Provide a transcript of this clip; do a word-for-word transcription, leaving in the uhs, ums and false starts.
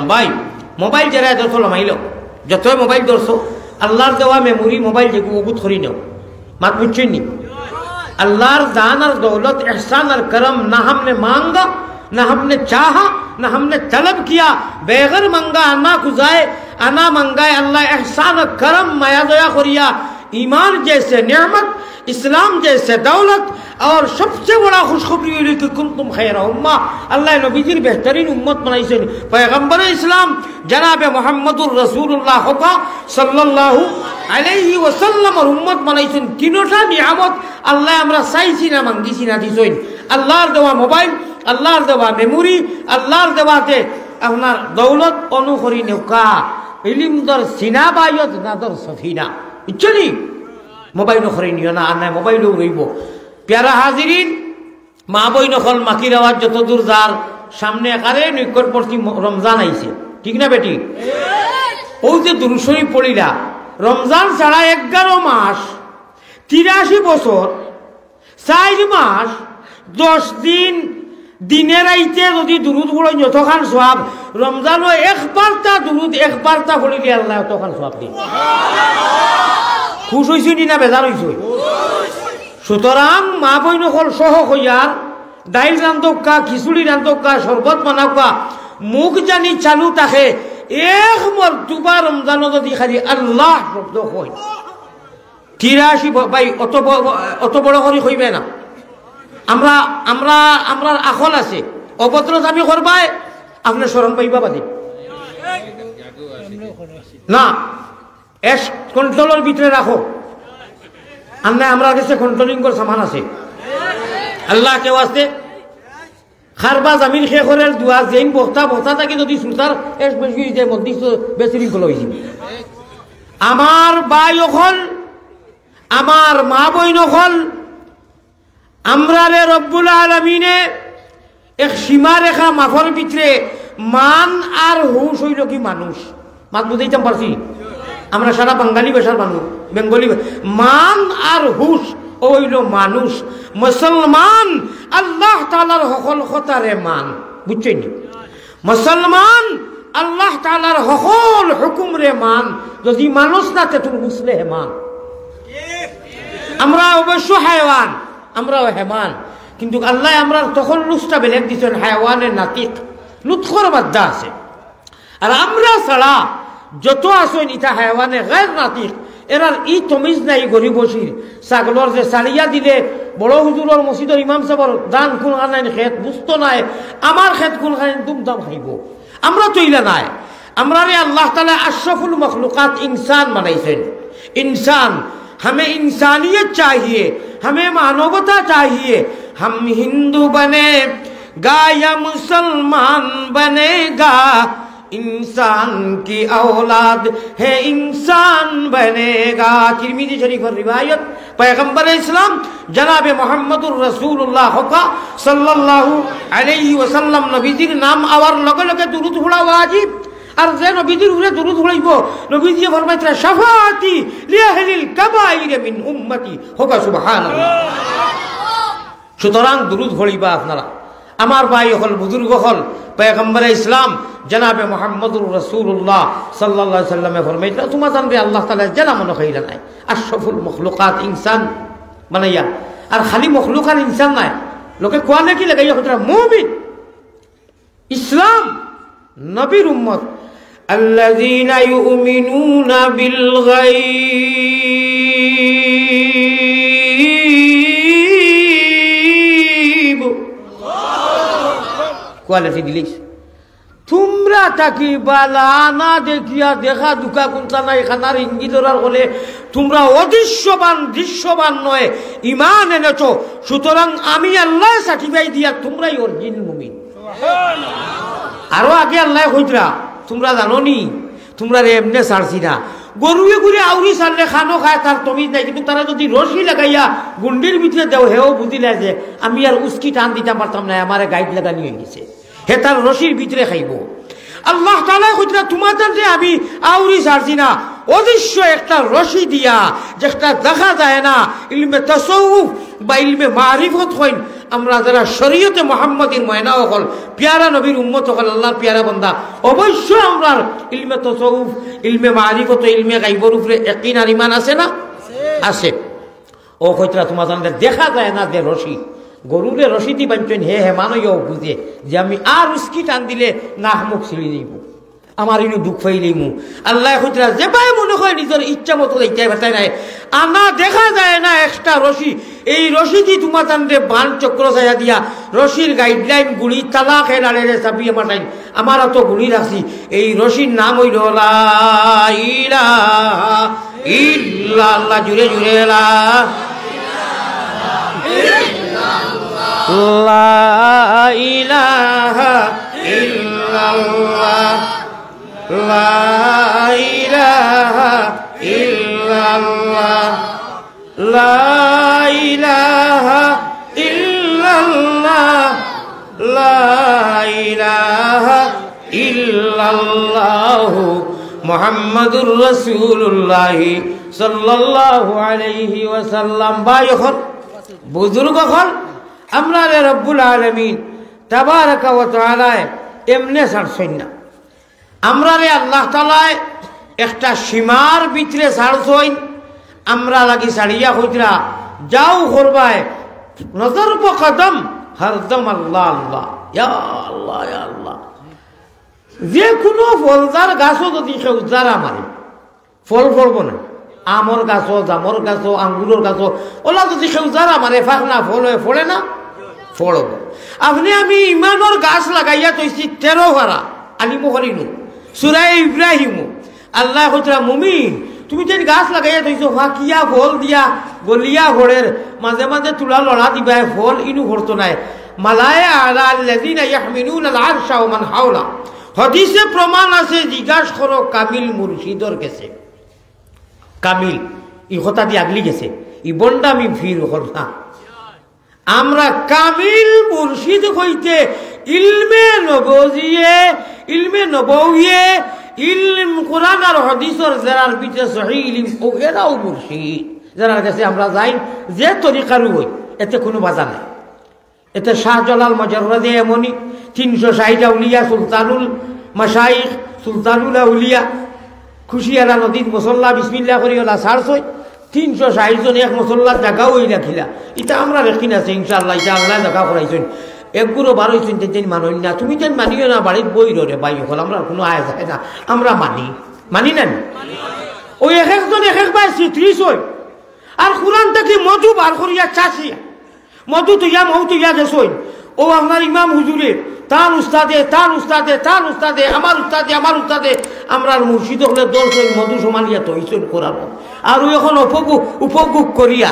ভাই, মোবাইল যেরা ধরছো লামাইলো, যতই মোবাইল ধরছো, আল্লাহর দেওয়া মেমোরি মোবাইল যেগু অগুত করি নেও। মাত বুঝছইন নি? আল্লাহর দান আর দৌলত, এহসান আর করম, না হামনে মাঙ্গা, না হামনে চাহা, না হামনে তলব কিয়া, বেগর মাঙ্গা আনা খুজায়, আনা মাঙ্গায়। আল্লাহ এহসান আর করম, মায়া দয়া করিয়া, ईमान जैसे नेमत, इस्लाम जैसे दौलत, और सबसे बड़ा खुशखबरी অইলো कि कुन्तुम खैर उम्मा, আল্লায় নবীজির বেহতরিন উম্মত বানাইছইন। পয়গম্বরে ইসলাম জনাবে মুহাম্মদুর রাসূলুল্লাহ হকা সাল্লাল্লাহু আলাইহি ওয়াসাল্লামর উম্মত বানাইছইন। তিনোটা নিয়ামত আল্লায় আমরা চাইছি না, মাঙ্গিছি না, দিছইন। আল্লাহর দেওয়া মোবাইল, আল্লাহর দেওয়া মেমোরি, আল্লাহর দেওয়াতে আপনার দৌলত। অনু করি নেউক্কা, ইলিম দর সিনা বায়ত না দর সফিনা, বুঝছো নি? মোবাইল অকরে নিও না, আর নায় মোবাইলও রইবো। পেয়ারা হাজিরিন, মা বইন অকল, মাইকর আওয়াজ যতদূর যার, সামনে একেবারে নিকটবর্তী ম-, রমজান আইছে, ঠিক না বেটি? অউ যে দুরূদ শরীফ পড়িলা, রমজান ছাড়া এগারো মাস, তিরাশি বছর, চাইর মাস, দশ দিন, দিনে রাইতে যুদি দুরূদ পড়ইন, যতখান সওয়াব, রমজানো একবারতা দুরূদ, একবারতা পড়িলে আল্লায় অতখান সওয়াব দেইন। খুশ অইছো নি না বেজার অইছো? সুতরাং মা বইন অকল সহ কইয়ার, ডাইল রান্ধউক্কা, খিচুড়ি রান্ধউক্কা, শরবত বানাউক্কা, মুখ জানি চালু থাকে, এক মর্তবা রমজানো যুদি খালি আল্লাহ শব্দ কইন, তিরাশি ব-, ভাই, অত ব-, অত বড় করি কইবা না। আমরা, আমরা, আমরার আখল আছে, অভদ্রতামি করবায়, আপনে শরম পাইবা বাদে। না, এশ কন্ট্রোলর ভিতরে রাখো। আর নায়, আমরার গেছে কন্ট্রোলিং কর সামান আছে। আল্লাহ কেউ আছে? খারবা জামিন খে করের দোয়া, যেইন বক্তা, বক্তা থাকি যুদি শ্রোতার এশ বেশি অই যায়, মজলিস তো বেশৃঙ্খলা অই যাইবো। আমার ভাই অকল, আমার মা বইন অকল, আমরারে রব্বুল আলামিনে এক সীমারেখা মাফর ভিতরে মান আর হুশ অইলো কি মানুষ। মাত বুঝাইতাম পারছি? আমরা সারা বাঙালি ভাষার মানুষ, বেঙ্গলি ভা-, মান আর হুশ অইলো মানুষ। মুসলমান আল্লাহ তাআলার হকল কথারে মান, বুঝছইন নি? মুসলমান আল্লাহ তাআলার হকল হুকুমরে মান, যুদি মানস না তে তুই মুসলিম হে মান। আমরা অবশ্য হায়ওয়ান, আমরাও হেমান, কিন্তু আল্লায় আমরার তখল্লুসটা বেলেগ দিছইন, হায়ওয়ানে নাতিক, নুতখর বাদ্দা আছে। আর আমরা ছাড়া যত আছইন ইতা হায়ওয়ানে গায়র নাতিক, এরার ই তমিজ নাই। গরিব অসির ছাগলর যে ছাড়িয়া দিলে বড় হুজুরর মসজিদর ইমাম সাবর ধান কুনখানাইন খেত বুঝতো নায়, আমার খেত কুনখানাইন দুমদাম খাইবো। আমরা তো ইলা নায়। আমরারে আল্লাহ তাআলা আশরাফুল মখলুকাত ইনসান বানাইছইন। ইনসান, हमें इंसानियत चाहिए, हमें मानवता चाहिए। हम हिंदू बनेगा या मुसलमान बनेगा, इंसान की औलाद है इंसान बनेगा। তিরমিজি শরীফর রিওয়ায়াত। পয়গম্বরে ইসলাম জনাবে মুহাম্মদুর রাসূলুল্লাহ হকা সাল্লাল্লাহু আলাইহি ওয়াসাল্লাম নবীজির নাম আওয়ার লগে লগে দুরূদ পড়া ওয়াজিব। আর যে নবীজির উপরে দুরূদ পড়াইবো, নবীজিয়ে ফরমাইতরা, "শাফাআতি লিআহলিল কাবাইর মিন উম্মতি।" হকা সুবহানাল্লাহ। সুতরাং দুরূদ পড়িবা আপনারা। আমার ভাই অকল, বুজুর্গ অকল, পয়গম্বরে ইসলাম জনাবে মুহাম্মদুর রাসূলুল্লাহ সাল্লাল্লাহু আলাইহি ওয়াসাল্লামে ফরমাইতরা, তুমাতানরে আল্লাহ তাআলায় যেলা মনো কইরা নায়, আশরাফুল মখলুকাত ইনসান বানাইয়া। আর খালি মখলুকাত ইনসান নায়, লোকে কোয়ালিটি লাগাইয়া কইতরা মুমিন, ইসলাম, নবীর উম্মত। الذين يؤمنون بالغيب। কোয়ালিটি দিলিস। তুমরা থাকি বালা না দেখিয়া দেখা দুকা কুন্তা নাই, খানার ইঙ্গি ধরার বলে তুমরা অদৃশ্যবান, দৃশ্যবান নয়, ইমান এনেছো। সুতরাং আমি আল্লায় সার্টিফাই দিয়া তুমরাই অরিজিনাল মুমিন। আরো আগে আল্লায় কইতরা, তুমরা জানো নি, তুমরারে এমনে ছাড়ছি না। গরুয়ে ঘুরে আউরি ছাড়লে খানো খায়, তার তমিজ নাই, কিন্তু তারে যুদি রশি লাগাইয়া গুন্ডির ভিতরে দেও, হেও বুঝিলায় যে আমি আর উস্কি টান দিতাম পারতাম নায়, আমারে গাইড লাগানি অইগেছে। হে তার রশির ভিতরে খাইবো। আল্লাহ তাআলায় কইতরা, তুমাতানরে আমি আউরি ছাড়ছি না, অদৃশ্য একটা রশি দিয়া, যেটা দেখা যায় না, ইলমে তাসাউফ বা ইলমে মারিফত কইন, আমরা যারা শরীয়তে মোহাম্মদীর ময়না অকল, পিয়ারা নবীর উম্মত অকল, আল্লাহর পিয়ারা বান্দা, অবশ্য আমরার ইলমে তসউফ, ইলমে মারিফত, ইলমে গাইবর উপরে একিন আর ইমান আছে না? আছে। অউ কইতরা তুমার জানলে দেখা যায় না যে রশি, গরুরে রশি দি বানছইন, হে হেমান অইয়াও বুঝে যে আমি আর উসকি টান দিলে নাক মুখ ছিলি নিব। আমার ইনু দুখ পাইলিমু। আল্লায় কইতরা, যেবায় মনে কয় নিজর ইচ্ছা মতো যাইতায় পারতায় নায়। আনা দেখা যায় না একটা রশি, এই রশি দি তুমার তানরে বান চক্র ছায়া দিয়া, রশির গাইডলাইন গুড়ি তালা খেলারে রে চাবি আমার টাইম, আমার অত গুড়ি রাখছি। এই রশির নাম অইল লা ইলাহা ইল্লাল্লাহ। জুরে জুরে লা, লা ইলাহা ইল্লাল্লাহ। লা ইলাহা ইল্লাল্লাহ, লা ইলাহা ইল্লাল্লাহ, লা ইলাহা ইল্লাল্লাহু মুহাম্মাদুর রাসূলুল্লাহ সাল্লাল্লাহু আলাইহি ওয়াসাল্লাম। ভাই অকল, বুজুর্গ অকল, আমরারে রব্বুল আলামিন তাবারাকা ওয়া তাআলায় এমনে ছাড়ছইন না। আমরারে আল্লাহ তাআলায় একটা সীমার ভিতরে ছাড়ছইন, আমরা লাগি ছাড়িয়া কইতরা, যাও করবায়, নজর ব কদম হরদম আল্লাহ আল্লাহ, ইয়া আল্লাহ, ইয়া আল্লাহ। যে কুনু ফলদার গাছো যদি কেউ জারা মারে, ফল ফলবো না। আমর গাছো, জামর গাছো, আঙ্গুরর গাছো, অলা যদি কেউ জারা মারে, ফাক না ফল অয়, ফলে না? ফলবো। আপনে আমি ইমানর গাছ লাগাইয়া থইছি তেরো ফারা, আলিমু করিনু, সূরা ইব্রাহিমু। আল্লায় কইতরা, মুমিন, তুমি যেন গাছ লাগাইয়া থইছো, ফাকিয়া ফল দিয়া গলিয়া ফড়ের, মাঝে মাঝে তুলা লড়া দিবায়, ফল ইনু ফড়তো নায়। মালায়ে আলা আল্লাযিনা ইয়াহমিলুনাল আরশা ওয়া মান হাওলা। হাদিসে প্রমাণ আছে, জিজ্ঞাস করো কামিল মুর্শিদর গেছে। কামিল, ই কথা দি আগলি গেছে, ই বন্ডামি ফির অকল না। আমরা কামিল মুর্শিদ অইতে ইলমে নবজিয়ে, ইলমে নবউয়ে, ইলম কোরআন আর হাদিসর যেরার ভিতরে সহি ইলম, অউ এরাউ মুর্শিদ। যেরার গেছে আমরা যাই, যে তরিকারউ অই, এতে কুনু বাধা নাই। এতে শাহজালাল মজররদে এমনি, তিনশো ষাইট আউলিয়া, সুলতানুল মাশাইখ, সুলতানুল আউলিয়া, খুশিয়ারা নদীত মুসল্লা বিসমিল্লাহ করি অলা ছাড়ছইন। তিনশো ষাইট জন এক মুসল্লার জাগাও অইলা কিলা। ইতা আমরার একিন আছে ইনশাআল্লাহ, ইতা আল্লায় জাগা করাইছইন। একগুলো বার অইছইন, তেন তেন মানইন না। তুমি তেন মানিও না, বাড়িত বই রো রে ভাই অকল, আমরার কুনু আয় যায় না। আমরা মানি, মানি না নি? অউ এক একজন এক এক বায় ছিত্রিশ অয়। আর কোরআন থাকি মধু বার করিয়া চাষিয়া মধু থইয়া, মধু থইয়া গেছইন। অউ আপনার ইমাম হুজুরে, তান উস্তাদে, তান উস্তাদে, তান উস্তাদে, আমার উস্তাদে, আমার উস্তাদে, আমরার মুর্শিদ অকলে দশ অই মধু সমান ইয়া থইছইন কোরআন। আর অউ অখন উপভোগ, উপভোগ করিয়া,